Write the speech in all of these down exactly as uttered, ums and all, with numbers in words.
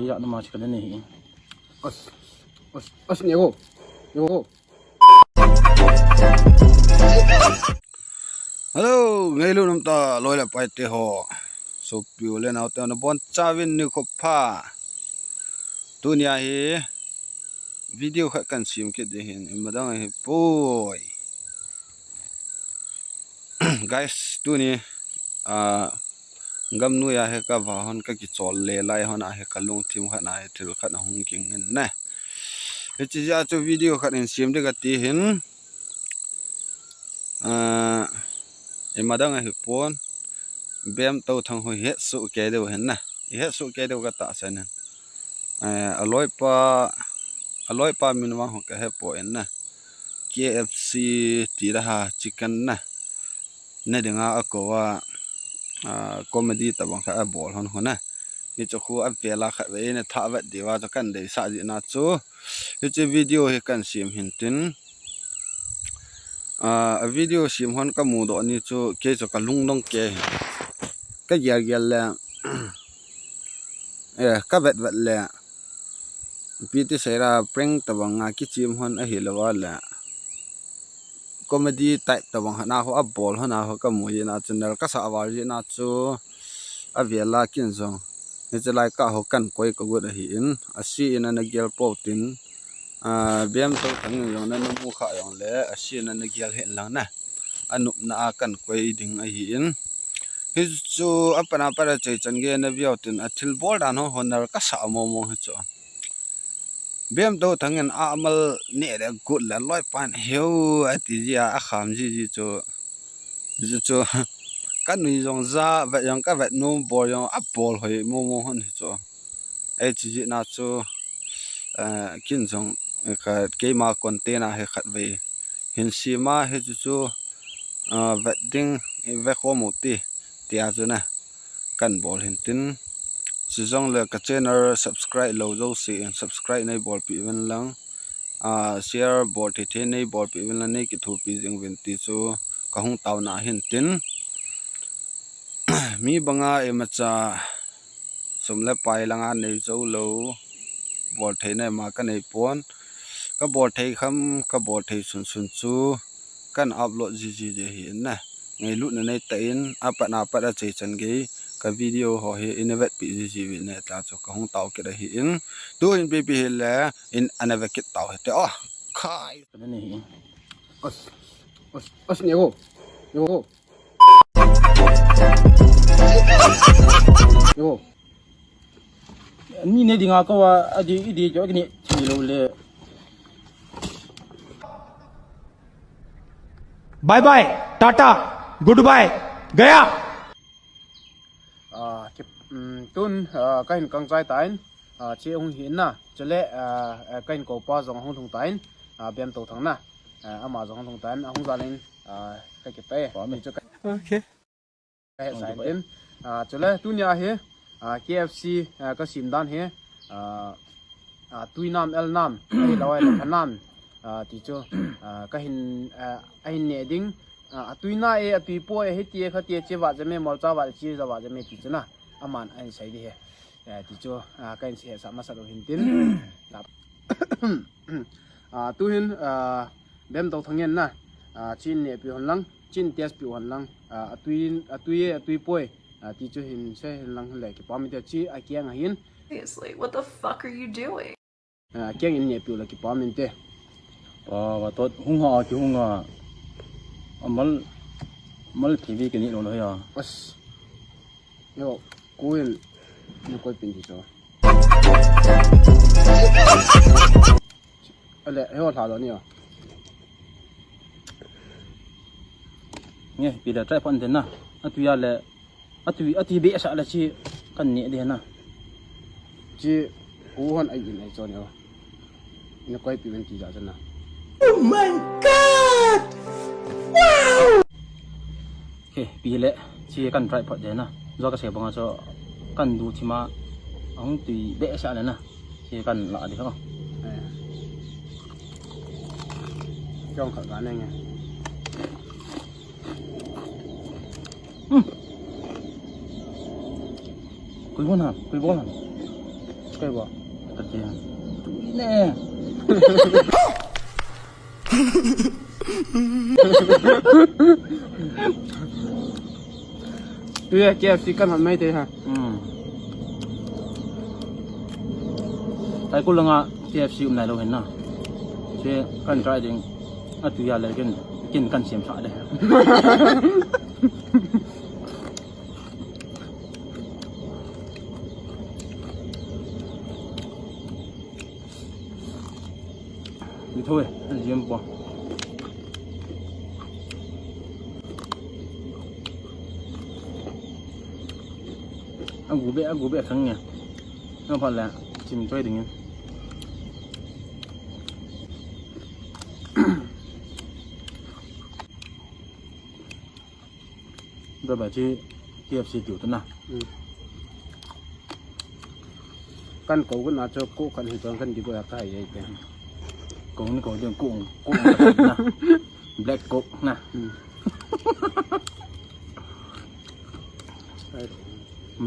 Jana ma chika ne hi. As, as, as ne ho. Ne ho. Hello, ngailu nom tah loi le pai te ho. Sopi u le nao te ho nabonchauvin nikho pha. Tunia hi video khat kahin sem kit ding ahin, imadang ahipoi. Guys, tuni, ah, gamnoi a hi kava hon kakichol le lai hon a hi kalungthim khat na hi thil khat ahung ging in ne. Hiche jeh a chu video khat hin sem ding kati hin. Ah, imadang ahipon, Bem Touthang ho hi ihet soh kei diu ahin na. Ihet soh kei diu katahsan in. Eh, aloipa, aloipa min vang ho kahe poi na. K F C ti da ha chicken na. Ne dinga akou a, ah, comedy tabang khat abol hon ho na. Hichu khu avel a khatvei na tha vet diu a chu kahin deisah jeh na chu. Hiche video hi kahin sem hin tin. Ah, a video sem hon kamudoh ni chu kei chu kalungdong kei. Kagel gel le, eh, kavet vet le. Ipi ti seira prank tabang a kichem hon ahilou a le. Comedy type tabang hon a ho abol hon a ho kamu jeh na chu nal kasah val jeh na chu avel a kin jong. Hiche lai kah ho kahin koi kagot ahin. Ase in ana gel pou tin. Ah, Bem Touthang in jong nana mu kha jong le, ase in ana gel hih in lang na. Anopna a kahin koi ding ahin. Hichu apat apat a chai chan gei na veu tin athil bol dan ho hon nal kasah mong mong hichu. Bem Touthang in amal neh le got le loipan heu ati jeh a akham jiji chu. Hichu kanui jong ja, vet jong kavet nom, bol jong abol hoi mong mong hon hichu. Hiche jeh na chu, eh, kin jong, eh, ka, keima content a hi khatvei hin sem a hichu chu, eh, vet ding, eh, vekhom u ti, tia chu na kahin bol hin tin. Chujongle ka channel subscribe lou jouse in subscribe neibolpeh uvin lang. Ah, share bol thei thei neibolpeh uvin lang, neikithopi jing uvin ti chu kahung taona ahin tin. Mi banga imacha sum le pai langa nei jou lou, bol theina ima kanei pon. Kabol thei kham, kabol thei sun sun chu kahin upload jiji ding ahi in na. Ngailutna neitah in, apat apat a chai chan gei ka video ho hi ina vetpeh jiji uvin neta chu kahung tao kit ahi in. Tuhin ipi ipi hile in ana ve kit tau hite o. Khai. As, as, as ne ho. Ne ho. Ne ho. Ni ne dinga kou a, adi, idi jo kini thi lou le. Bye bye, tata, goodbye, gaya. Ah, ki, um, tun, ah, kahin kangchai tan, ah, che hung hi na, chule, ah, ah, kahin koupa jong hung lhung tan, ah, Bem Touthang na, ah, ama jong hung lhung tan, ahung jal in, ah, kakipah e. Chu ka- Okay. Kahe sai tin. Ah, chule tunia hi, ah, K F C, ah, kasem dan hi, ah, ah, tui nam, el nam, ahilou le kha nam, ah, ti chu, ah, kahin, ah, ahin neh ding, ah, atui na e, atui poi, hiti e, khati e, che vat jeme, molcha vat, che ja vat jeme, ti chu na, aman ahin sei ding ahi. Eh, ti chu, ah, kahin sei hetsah masa lou hin tin. Ah, tuhin, ah, Bem Touthang in na, ah, chin nehpeh hon lang, chin test peh hon lang, ah, atui, atui e, atui poi, ah, ti chu hin sei hon lang le kipah um inte, chi akiang ahin. Seriously, what the fuck are you doing? Ah, kiang in nehpeh u le kipah um inte. Pa, va tot hung ha, kihung a. Amal, mal T V kini lo lo ya. As. Yo, kuin, ni koi pin ti so. Ale, he ho lha lo ni o. Nge, pi le try pon den na. Atui a le, atui, atui behseh le chi kan ne de na. Chi, ku hon ai in ai cho ni o. Ina koi pi ven ti ja chana. Oh my God! Wow! He, pi le, chi kan try phot de na. Jo ka se banga cho kan du chi ma, ahung tui behseh le na. Chi kan la de ho. Eh. Chong kha ga ne nge. Hmm. Kui bon ha, kui bon ha. Kei ba? Ka ti. Tu ne. Tu ya K F C kan han mai te ha. Hmm. Tai ku langa K F C um nai lou hin na. Che kan try ding. A tu ya le kin kin kan siam sa de. Ni thoi, an jiem po. A gu be, a gu be khang nge. Nang pha le, chim choi ding. Ba ba chi K F C tiu tu na. Hmm. Kan ko ko na cho ko kan hi chong kan di ko ya ka hai ai te. Ko ni ko ding ko ko na. Black Coke na. Hmm.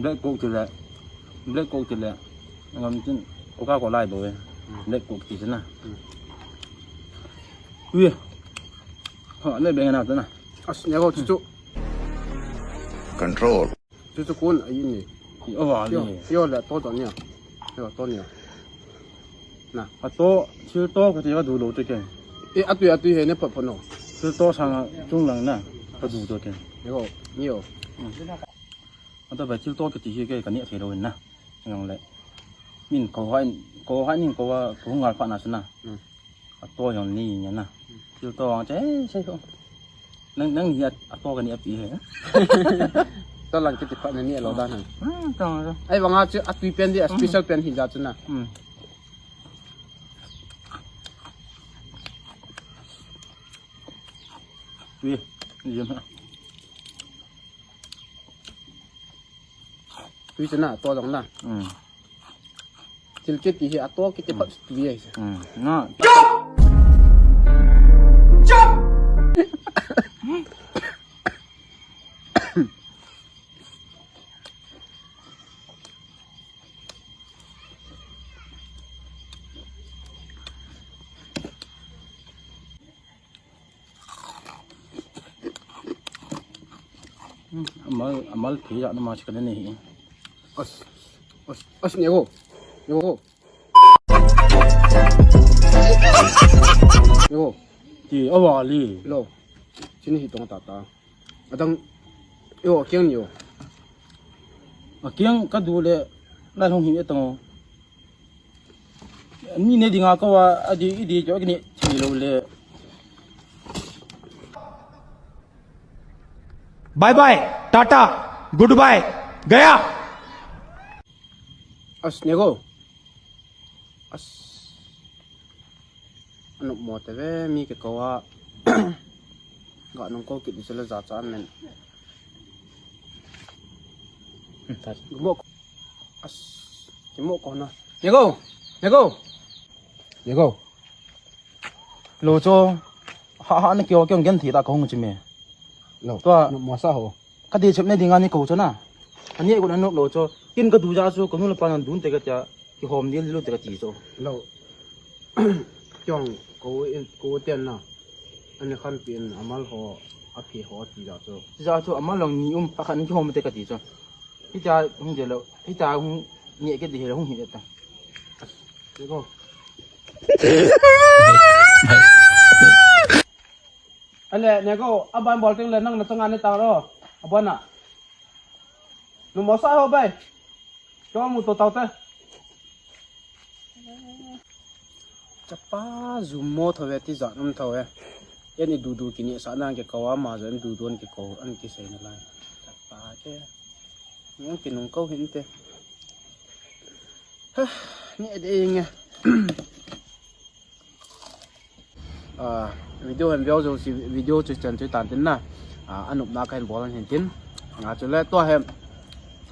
Black Coke ti le. Black Coke ti le. Ngam tin Coca Cola bo we. Hmm. Black Coke ti na. Hmm. Ui. Ha, ne be na ta na. As ne ko chu chu. Control. Chu chu kun ai ni. Yo, yo le to to ni. Yo to ni. Na. A to, thil to ka ti ka du lou te ke. E, a tui, a tui he ne pha pha no. Thil to sang a chung lang na, ka du to ke. Yo, ni yo. A to ba thil to ka ti he ke ka ni thei lou na. Ngang le. Min ko hai, ko hai ning ko wa, ko ngal pha na sa na. Hmm. A to jong ni nia na. Thil to ang che, sei ko. Nang, nang ni a, a to ka ni a pi he. To lang kiti pha na ni a lo dan han. Hmm, to, to. Ai, vang a chu a tui pen di, a special pen hi ja chu na. Hmm. Tui, ni jam ha. Tui chu na, to jong na. Hmm. Thil kiti hi a to kiti phat tui ai. Hmm. Na. Hmm, amal, amal phi ja na ma chika ne hi. As, as, as ne go. Ne go. Ne go. Ti awali. Lo. Chini hi tong ta ta. Adang yo kiang yo. A kiang ka du le la hong hi e tong. Ni ne dinga ka wa, a di, i di jo, ni thi lo le. Bye bye, tata, goodbye, gaya. As ne go. As. Anop mo te ve, mi ke ko a. Ga nong ko kit di sela za cha men. Hmm, ta. Mo. As, ki mo ko na. Nego, nego. Nego. Lo cho. Ha, ha, na kyo, kyo gen thi ta ko hung chi me. Lo. Tua. No, mo sa ho. Ka de chep ne dinga ni ko cho na. Ani ko na no lo cho. Kin ka du ja cho, ko nu la pa nan dun te ka tia. Ki hom ni lo te ka ti cho. Lo. Kyong, ko in, ko ten na. Ani khan pin, amal ho, a phi ho ti ja cho. Ti ja cho, amal long ni um, a khan ki hom te ka ti cho. Hita hung je lo, hita hung ni ke di he lo hung hi ta. Nego. Ale, nego, aban bol teng le nang na changa ne ta ro. Aban a. Nu mo sa ho bai. Cho mu to tau te. Chapa zu mo tho ve ti za num tho ve. Eni du du ki ni sa nang ke ko ama zo en du du an ke ko an ke sei na lai. Chapa ke. Nang ke nung ko hin te. Ha, ni de nge. Ah, video hin view zo si video chu chan chu tan tin na. Ah, anop na kan bol hin tin. Ah, chule to he.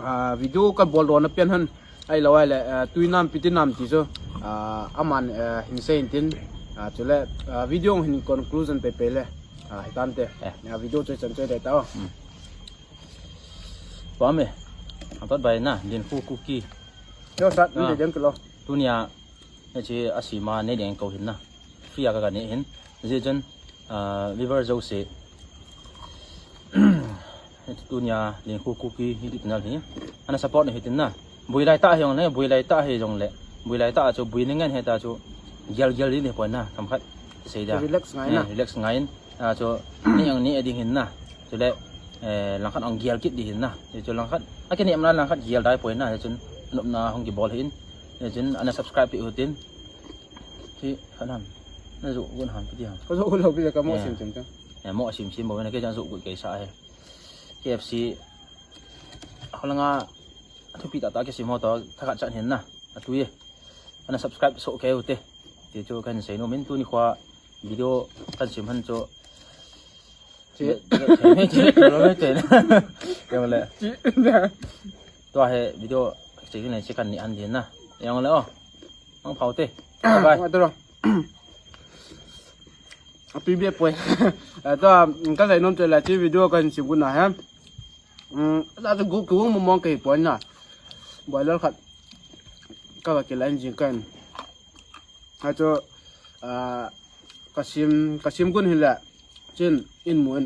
Ah, video kan bol do na pian han. Ai lo ai le, ah, tui nam piti nam ti chu. Ah, aman, ah, hin sei hin tin. Ah, chule, ah, video hin conclusion pe pe le. Ah, hitan te. Eh. Ah, video chu chan chu de ta. Hmm. Pame. Apat bai na, din hu kuki. Yo sat, ah, ni deng kilo. Tunia, hiche asima nei deng kou hin na. Free a ka ga nei hin. Hijeh chun, ah, viewer jouse. Tunia Lengkhu Kuki YouTube channel hi ana support na hitin na. Bui lai ta hi jong le, bui lai ta hi jong le. Bui lai ta chu bui ni ngen he ta chu. Gel gel di ni pon na, kam khat. Sei da. Relax ngai na. Eh, relax ngai in. Ah, chu ni ang ni ding hin na. Chule, eh, langkhat ang gel kit di hin na. Chu langkhat. A kini amna langkhat gel dai pon na. Chun nopna hung kibol hin. Chun ana subscribe pi utin. Ki khanan. Na ju gun han pi di han. Ka ju lo pi ka mo sim sim ta. Eh, mo sim sim bo na ke jan ju gu ke sa he. K F C. Holanga thupi tah tah kisim ho to, thakhat chan hin na, atui e. Ana subscribe soh kei ute. Ti chu kahin sei nom in tuni khoa video kahin sim han chu. Chi. Lo te. Kei le. Chi. Tua hi video chi nei chi kahin nei an din na. Jong le o. Mang phau te. Bye. Tua, ka sei nom chu la chi video kahin sim gun na he. Um, la chu gu ku mong mong kei pon na. Boiler khat. Ka ka kilan jing kan. A chu, ah, kasim, kasim gun hi la. Chin, in mun.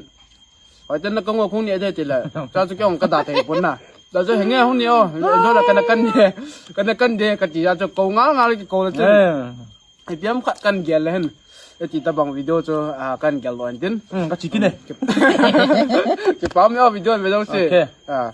Hoi tan na ka ngo khung ni de ti la. Cha chu kei ong ka da thei pon na. Da chu henge hung ni o. Do la kana kan ni. Kana kan de ka ti ya chu ko ngal ngal ki ko la chu. Eh. Ipi ham khat kan gel le hen. Eti tabang video chu, ah, kan gel lo hen tin. Hmm, ka chi kit e. Kipah um e o video ve jong si. Okay. Ah.